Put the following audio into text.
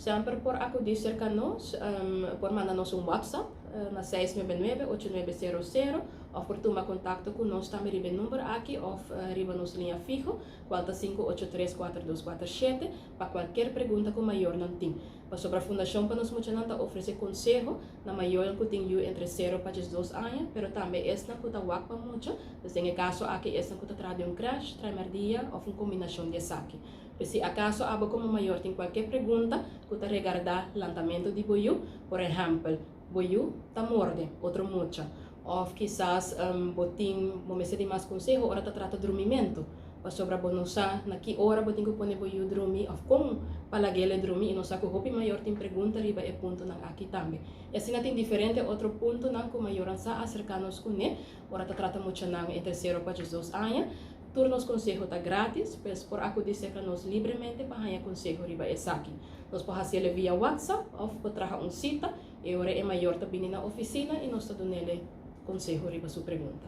Semper por akudí serka nos, por manda nos un WhatsApp na 699-8900 òf por tuma kontakto ku nos tambe riba e number aki òf riba nos liña fiho, kual ta 583-4247, pa kualke pregunta ku mayornan tin. Pasobra Fundashon pa Nos Muchanan ta ofresé konseho na mayornan ku tin yu entre 0 pa 12 aña, pero tambe esnan ku ta wak pa mucha, dus den e kaso aki esnan ku ta traha den un krèsh, traimerdia òf un kombinashon di esaki. Pues si akaso abo komo mayor tin kualke pregunta ku ta regardá lantamentu di bo yu, por ehèmpel, bo yu ta morde otro mucha, òf kisas bo tin bo mester di mas konseho ora ta trata drumimentu, pasobra bo no sa na ki ora bo tin ku pone bo yu drumi òf kon pa lag'el drumi, i nos sa ku hopi mayor tin pregunta riba e puntonan aki tambe. I asina tin diferente otro puntonan ku mayornan sa aserká nos kuné ora ta trata muchanan entre 0 pa 12 aña. Tur nos konseho ta gratis, pues por akudí serka nos libremente pa haña konseho riba esaki. Nos por hasié via WhatsApp òf por traha un sita i ora e mayor ta bini na ofisina i nos ta dun'é konseho riba su pregunta.